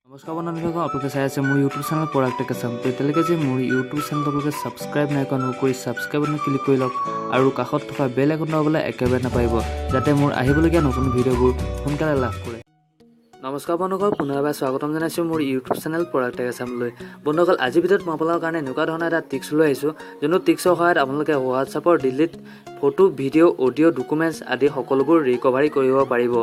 নমস্কাৰ বন্ধুসকল, আপোনালোকে চাই আছে মোৰ YouTube channel product tech Assam. তো এতিয়ালৈকে যে মোৰ ইউটিউব চেনেলটো আপোনালোকে ছাবস্ক্ৰাইব নাই কৰা, অনুগ্ৰহ কৰি ছাবস্ক্ৰাইব বাটনত ক্লিক কৰি লওক আৰু কাষত থকা বেল আইকন দবাবলৈ একেবাৰে নাপাহৰিব, যাতে মোৰ আহিবলগীয়া নতুন ভিডিঅ'বোৰ সোনকালে লাভ কৰে। নমস্কাৰ বন্ধুসকল, পুনৰ এবাৰ স্বাগতম জনাইছোঁ মোৰ ইউটিউব চেনেল প্ৰডাক্ট টেক আছামলৈ। বন্ধুসকল, আজিৰ ভিডিঅ'ত মই আপোনালোকৰ কাৰণে এনেকুৱা ধৰণৰ এটা টিক্স লৈ আহিছোঁ, যোনটো টিক্সৰ সহায়ত আপোনালোকে হোৱাটছআপৰ delete photo, video, audio, documents আদি সকলোবোৰ ৰিকভাৰী কৰিব পাৰিব।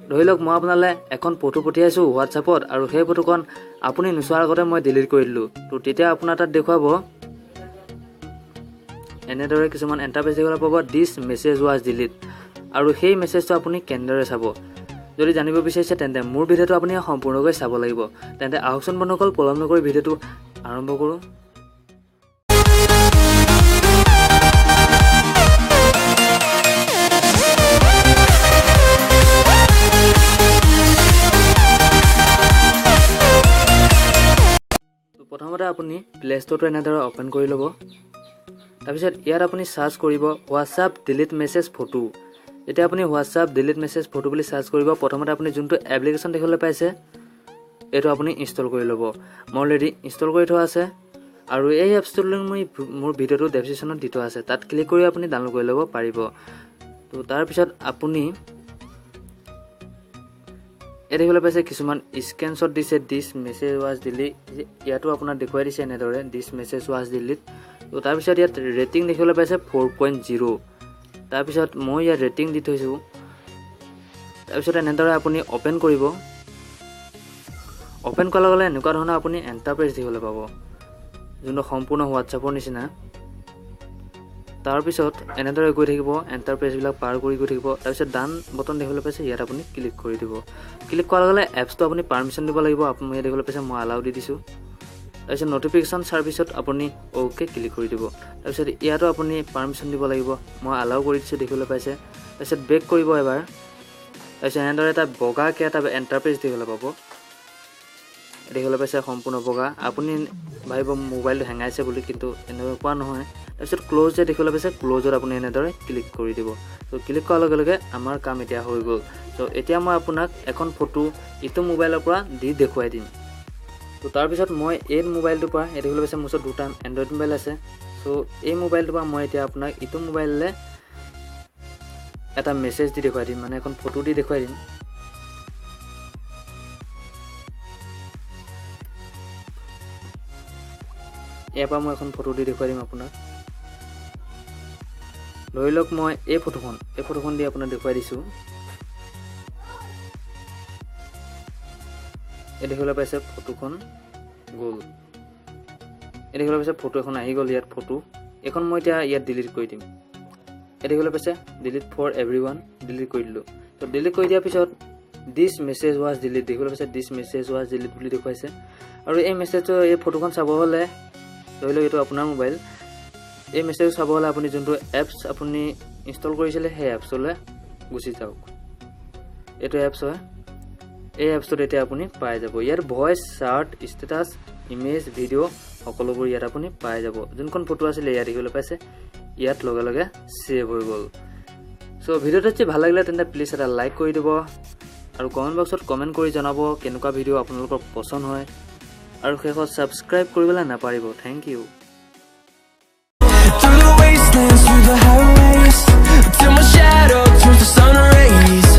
ধৰি লওক মই আপোনালৈ এখন ফটো পঠিয়াইছোঁ হোৱাটছআপত আৰু সেই ফটোখন আপুনি নোচোৱাৰ আগতে মই ডিলিট কৰি দিলোঁ। তো তেতিয়া আপোনাৰ তাত দেখুৱাব এনেদৰে কিছুমান এণ্টাৰপ্ৰাইজ দেখিবলৈ পাব, দিছ মেছেজ ৱাজ ডিলিট। আৰু সেই মেছেজটো আপুনি কেনেদৰে চাব, যদি জানিব বিচাৰিছে তেন্তে মোৰ ভিডিঅ'টো আপুনি সম্পূৰ্ণকৈ চাব লাগিব। তেন্তে আহকচোন বন্ধুসকল, পলম নকৰি ভিডিঅ'টো আৰম্ভ কৰোঁ। প্ৰথমতে আপুনি প্লে ষ্ট'ৰটো এনেদৰে অ'পেন কৰি ল'ব। তাৰপিছত ইয়াত আপুনি চাৰ্চ কৰিব হোৱাটছআপ ডিলিট মেছেজ ফটো। যেতিয়া আপুনি হোৱাটছআপ ডিলিট মেছেজ ফটো বুলি চাৰ্চ কৰিব, প্ৰথমতে আপুনি যোনটো এপ্লিকেশ্যন দেখিবলৈ পাইছে এইটো আপুনি ইনষ্টল কৰি ল'ব। মই অলৰেডি ইনষ্টল কৰি থোৱা আছে আৰু এই এপছটোৰ লিংক মই মোৰ ভিডিঅ'টো ডেছক্ৰিপশ্যনত দি থোৱা আছে, তাত ক্লিক কৰি আপুনি ডাউনলোড কৰি ল'ব পাৰিব। তো তাৰপিছত আপুনি এই দেখিবলৈ পাইছে কিছুমান স্ক্ৰীনশ্বট দিছে, দিছ মেছেজ ৱাজ ডিলিট, ইয়াতো আপোনাক দেখুৱাই দিছে এনেদৰে দিছ মেছেজ ৱাজ ডিলিট। তো তাৰপিছত ইয়াত ৰেটিং দেখিবলৈ পাইছে 4.0। তাৰপিছত মই ইয়াত ৰেটিং দি থৈছোঁ। তাৰপিছত এনেদৰে আপুনি অ'পেন কৰিব। অ'পেন কৰাৰ লগে লগে এনেকুৱা ধৰণৰ আপুনি এণ্টাৰপ্ৰাইজ দেখিবলৈ পাব, যোনটো সম্পূৰ্ণ হোৱাটছআপৰ নিচিনা। তাৰপিছত এনেদৰে গৈ থাকিব, এণ্টাৰপ্ৰাইজবিলাক পাৰ কৰি গৈ থাকিব। তাৰপিছত ডান বটন দেখিবলৈ পাইছে, ইয়াত আপুনি ক্লিক কৰি দিব। ক্লিক কৰাৰ লগে লগে এপছটো আপুনি পাৰ্মিশ্যন দিব লাগিব। আপুনি ইয়াত দেখিবলৈ পাইছে মই এলাউ দি দিছোঁ। তাৰপিছত ন'টিফিকেশ্যন ছাৰ্ভিচত আপুনি অ'কে ক্লিক কৰি দিব। তাৰপিছত ইয়াতো আপুনি পাৰ্মিশ্যন দিব লাগিব, মই এলাউ কৰি দিছোঁ দেখিবলৈ পাইছে। তাৰপিছত বেক কৰিব এবাৰ। তাৰপিছত এনেদৰে এটা বগাকৈ এটা এণ্টাৰপ্ৰাইজ দেখিবলৈ পাব, দেখিবলৈ পাইছে সম্পূৰ্ণ বগা। আপুনি ভাবিব মোবাইলটো হেঙাইছে বুলি, কিন্তু এনেকুৱা নহয়। তাৰপিছত ক্ল'জ যে দেখিবলৈ পাইছে, ক্ল'জত আপুনি এনেদৰে ক্লিক কৰি দিব। ত' ক্লিক কৰাৰ লগে লগে আমাৰ কাম এতিয়া হৈ গ'ল। ত' এতিয়া মই আপোনাক এখন ফটো ইটো মোবাইলৰ পৰা দি দেখুৱাই দিম। ত' তাৰপিছত মই এই মোবাইলটোৰ পৰা, এই দেখিবলৈ পাইছে মোৰ ওচৰত দুটা এণ্ড্ৰইড মোবাইল আছে। চ' এই মোবাইলটোৰ পৰা মই এতিয়া আপোনাক ইটো মোবাইললৈ এটা মেছেজ দি দেখুৱাই দিম, মানে এখন ফটো দি দেখুৱাই দিম। ইয়াৰ পৰা মই এখন ফটো দি দেখুৱাই দিম আপোনাক। ধৰি লওক মই এই ফটোখন দি আপোনাক দেখুৱাই দিছোঁ। এই দেখিবলৈ পাইছে ফটোখন গ'ল। এই দেখিবলৈ পাইছে ফটো এখন আহি গ'ল। ইয়াত ফটো এইখন মই এতিয়া ইয়াত ডিলিট কৰি দিম। এই দেখিবলৈ পাইছে delete for every one, delete কৰি দিলোঁ। তো ডিলিট কৰি দিয়াৰ পিছত দিছ মেছেজ ৱাজ ডিলিট দেখিবলৈ পাইছে, দিছ মেছেজ ৱাজ ডিলিট বুলি দেখুৱাইছে। আৰু এই মেছেজটো, এই ফটোখন চাব হ'লে, ধৰি লওক এইটো আপোনাৰ মোবাইল, এই মেছেজটো চাব হ'লে আপুনি যোনটো এপছ আপুনি ইনষ্টল কৰিছিলে সেই এপছলৈ গুচি যাওক। এইটো এপছ হয়, এই এপছটোত এতিয়া আপুনি পাই যাব। ইয়াত voice, chart, status, image, video সকলোবোৰ ইয়াত আপুনি পাই যাব। যোনখন ফটো আছিলে ইয়াত দেখিবলৈ পাইছে, ইয়াত লগে লগে ছেভ হৈ গ'ল। চ' ভিডিঅ'টো যদি ভাল লাগিলে তেন্তে প্লিজ এটা লাইক কৰি দিব আৰু কমেণ্ট বক্সত কমেণ্ট কৰি জনাব কেনেকুৱা ভিডিঅ' আপোনালোকৰ পচন্দ হয়। আৰু শেষত ছাবস্ক্ৰাইব কৰিবলৈ নাপাহৰিব। Thank you. Through the wastelands, through the highways, till my shadow turns to sun rays.